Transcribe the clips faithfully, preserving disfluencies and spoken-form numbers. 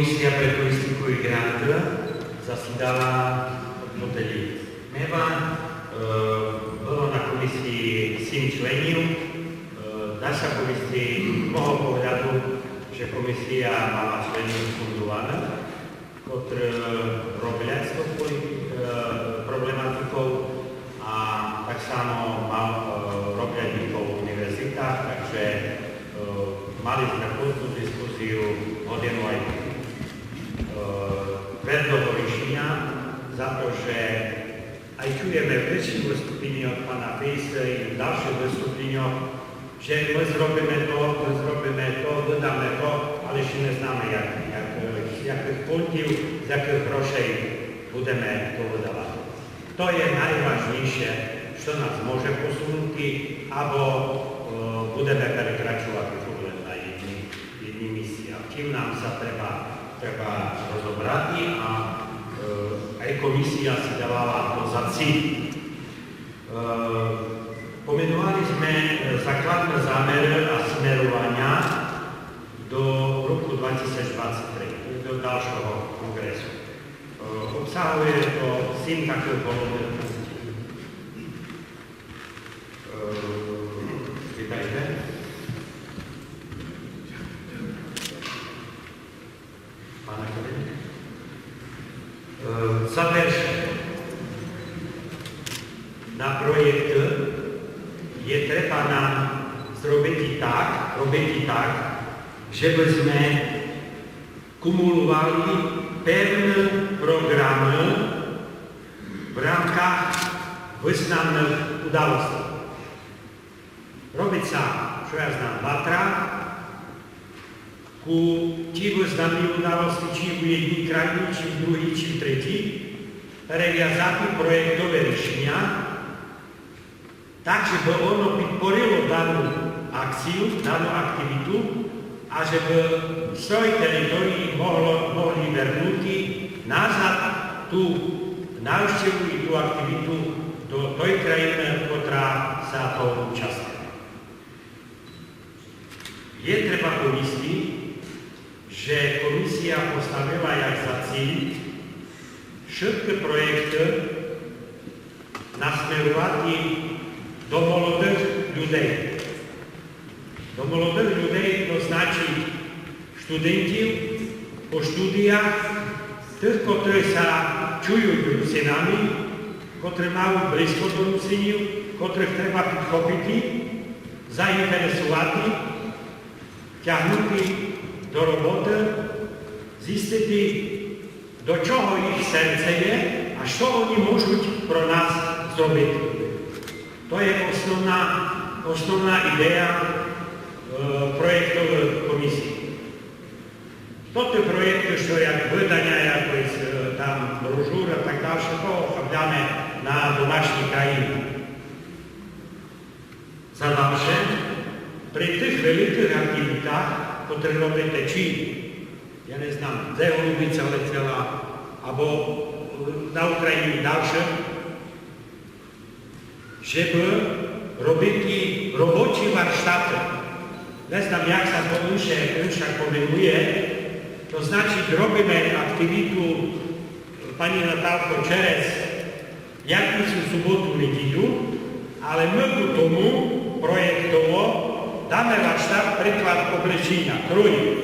Комісія пре туристику і ґранты засідала в готелї Мева. Е, было на комісії сім членів. Е, дá sa повісти з мого погляду, же комісія мала членів фундованых, котры роблять з тов полі-, е, проблематиков, а так само мал-, е, роблять і по універзитах, так же, е, мали сме плодну дискузію годину ай пів. Е, Вердо горішня за то, же ай чуєме перші выступіня од пана Фейса і далшых выступіньох, же мы зробиме то, мы зробиме то, выдаме то, але іщы не знаме, як, як, е, з якых фондів, з якых грошей будеме то выдавати. То є найважнійше, што нас може посунути, або, е, будеме перекрачовати туй лен на єдні, єдні місця. Тым нам ся треба, треба розобрати, а, е, ай комісія сі давала то за ціль. Е, поменовали сме, е, закладны замеры а смерованя до року два тисяч двадцет три, до далшого конґресу. Е, обсагує то сім такых головных пунктів. Е, читайте. Пане Калине. Е, за перше, на проєкты є треба нам зробити так, робити так, жебы сме кумуловали певны програмы в рамках вызнанных удалостей. Робить ся, што я знам, ватра, ку ті вызнанлі удалости, чи в єдній країні, чи в другій, чи в третій, перевязати проєктове рішеня, так, жебы оно підпорило дану акцію, дану активіту, а жебы з той території могло, могли вернути назад ту навщеву і ту активіту до той країны, котра ся того участнила. Є треба повісти, же комісія поставила як за ціль вшыткы проєкты насмеровати до молодых людей. До молодых людей, то значить штудентів по штудіях, тых, котры ся чують Русинами, котры мають близко до Русинів, котрых треба підхопити, заінтересовати, тягнути до роботы, зістити, до чого їх серце є, а што они можуть про нас зробити. То є основна, основна ідея, е, проєктовых комісій. То ті проєкты, што як выданя якоїсь, е, там брошуры а так дальше, то охабляме на домашні країны. За дальше, при тых великых активітах, котры робите, чи, я не знам, де Голубица летела, або, е, на Україні дальше, жебы робити робочі варштаты. Не знам, як ся то інше, інше поменує. То значить, робиме активіту, пані Наталко, через пятницю, суботу, неділю, але мы ку тому проєктово даме варштат, приклад облечіня, крой.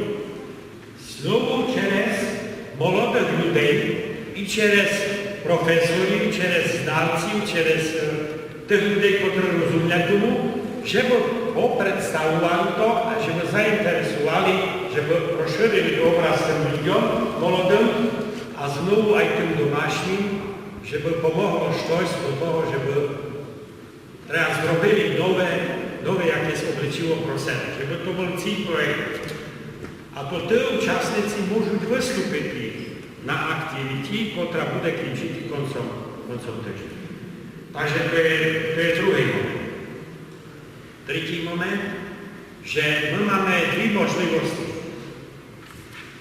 Знову через молодых людей і через професорів, через знавців, через, е, тых людей, котры розумлять тому, жебы попредставовали то а жебы заінтересовали, жебы розшырили образ тым людям молодым а знову ай тым домашнім, жебы помогло штось до того, жебы Треба зробили нове, нове якесь обличіло про себе, жебы то был ціль проєкту. А то ті учасниці можуть выступити на активіті, котра буде кінчити концом, концом тыжня. Так же то є, то є другый момент. Третій момент, же мы маме дві можливости.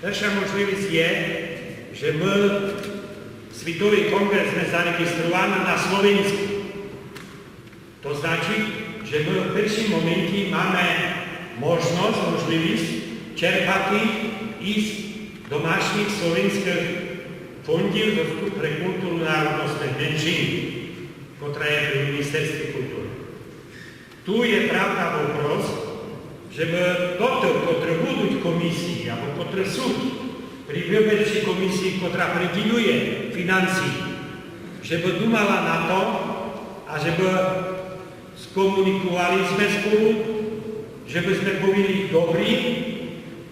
Перша можливость є, же мы, Світовый конґрес, сме зареґістровані на Словеньску. То значить, же мы в першім моменті маме можность, можливость черпати із домашніх словеньскых фондів зо ску-, пре културу народностных меншин, котра є при Міністерстві културы. Ту є, правда, вопрос, жебы тоты, котры будуть комісії, або котры суть при выборчій комісії, котра приділює фінансі, жебы думала на то, а жебы скомунікували сьме спулу, жебы сьме повіли: добрі,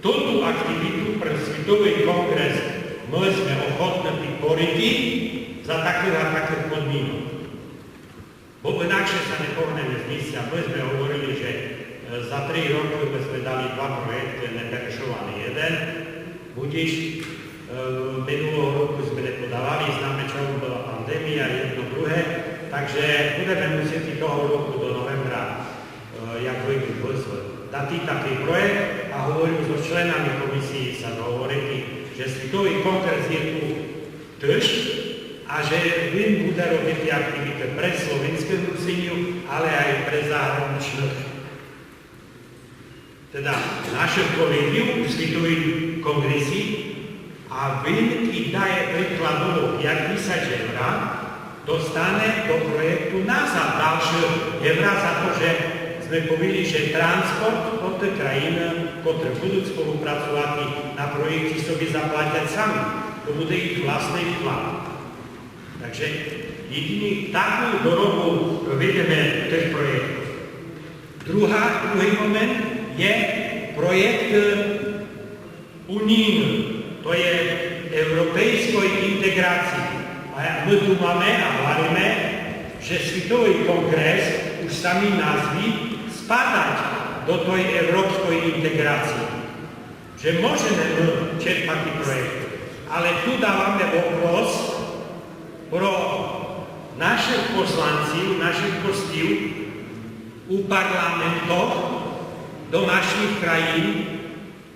тоту актівіту пре Світовый конґрес мы сьме охотны підпорити за такых а такых подмінок. Бо інакше ся не погнеме з місця. Мы сьме говорили, же, е, за три рокы мы сьме дали два проєкты, не перешованый єден. Будиш, е, минулого року сьме не подавали, знаме, чому была пандемія, єдно, друге. Так же будеме мусити того року до новембра, е, як выйдуть вызвы, дати такый проєкт, а говорю, зо членами комісії ся договорити, же Світовый конґрес є ту тыж, а же він буде робити актівіты пре словеньскых Русинів, але ай пре загранічных. Теда нашых колеґів у Світовым конґресі, а він і дає прикладово пять тисяч євра, достане до проєкту назад дальше євра за то, же сьме повіли, же транспорт тоты країны, котры будуть спулупрацовати на проєкті, собі заплатять самі. То буде їх власный вклад. Так же єдині таку доробу видиме тых проєктів. Друга, другый момент є проєкт, е, унійный, то є европейской інтеґрації. А мы думаме а говориме, же Світовый конґрес уж в самій назві спадать до той европейской інтеґрації. Же можеме мы черпати проєкты, але ту даваме вопрос про нашых посланців, нашых послів у парламентох домашніх країн.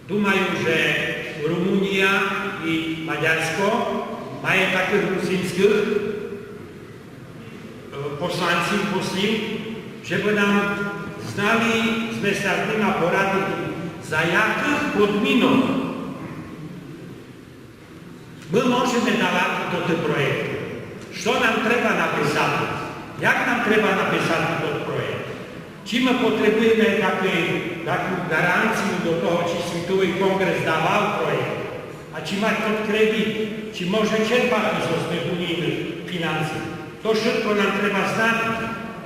Думаю, же Румунія і Мадярско має такых русиньскых, е, посланців, послів, жебы нам знали сьме ся з нима порадити, за якых подмінок мы можеме давати тоты проєкты. Што нам треба написати? Як нам треба написати тот проєкт? Чи мы потребуєме такый, таку ґаранцію до того, чи Світовый конґрес давав проєкт? А чи мать тот кредит? Чи може черпати зо тых унійных фінансів? То вшытко нам треба знати,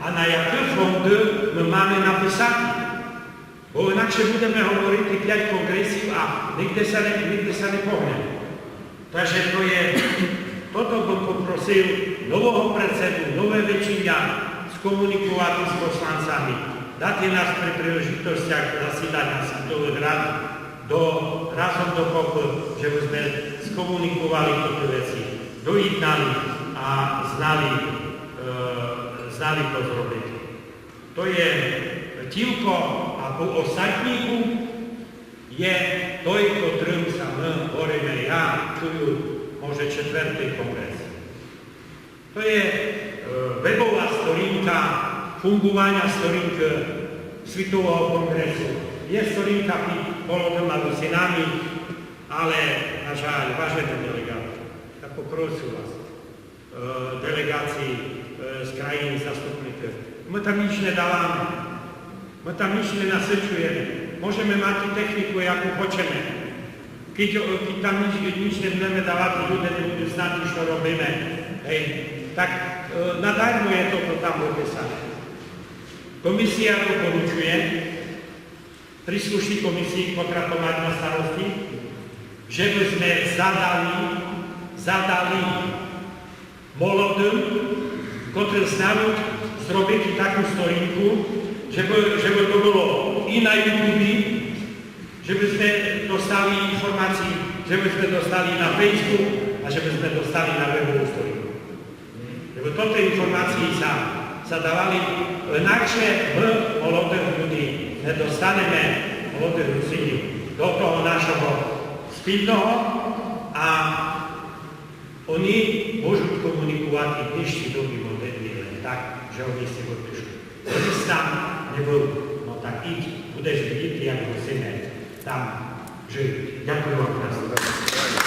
а на якы фонды мы маме написати. Бо інакше будеме говорити пять конґресів, а нигде ся не, нигде ся не погнеме. Так же то є, тото бым попросив нового председу, нове ведення скомунікувати з посланцами, дати нас при прилежітостях засідань Світовых рад до, разом докопы, жебы сьме скомунікували тоты веці, доєднали а знали, е, знали то зробити. То є тілько, а по остатнїку є той, котрым ся мы, говориме, я чую, може, четвертый конґрес. То є, е, вебова сторінка фунґуваня сторінкы Світового конґресу. Є сторінка під молодыма Русинами, але, на жаль, важеный делеґат, я попрошу вас, е, делеґації, е, з країн заступникы. Мы там ніч не даваме. Мы там ніч не насичуєме. Можеме мати техніку, яку хочеме. Кідь, е, кідь там ніч, ніч не будеме давати, люде не будуть знати, што робиме. Гей, так, е, надармо є тото там выписане. Комісія допоручує, прислушній комісії, котра то має на старости, жебы сьме задали, задали молодым, котры ся дають зробити таку сторінку, жебы, жебы то было і на Ютубі, жебы сьме достали інформації, жебы сьме достали на Фейсбук а жебы сьме достали на вебову сторінку. Жебы тоты інформації ся, ся давали, інакше мы молодых людей не достанеме, молодых Русинів, до того нашого спільного, а они можуть комунікувати в днішній добі модерні лем так, же они з цього пишуть. Они там не были, но так ідь, будеш видіти, як Русины там Дякую вам, пастор.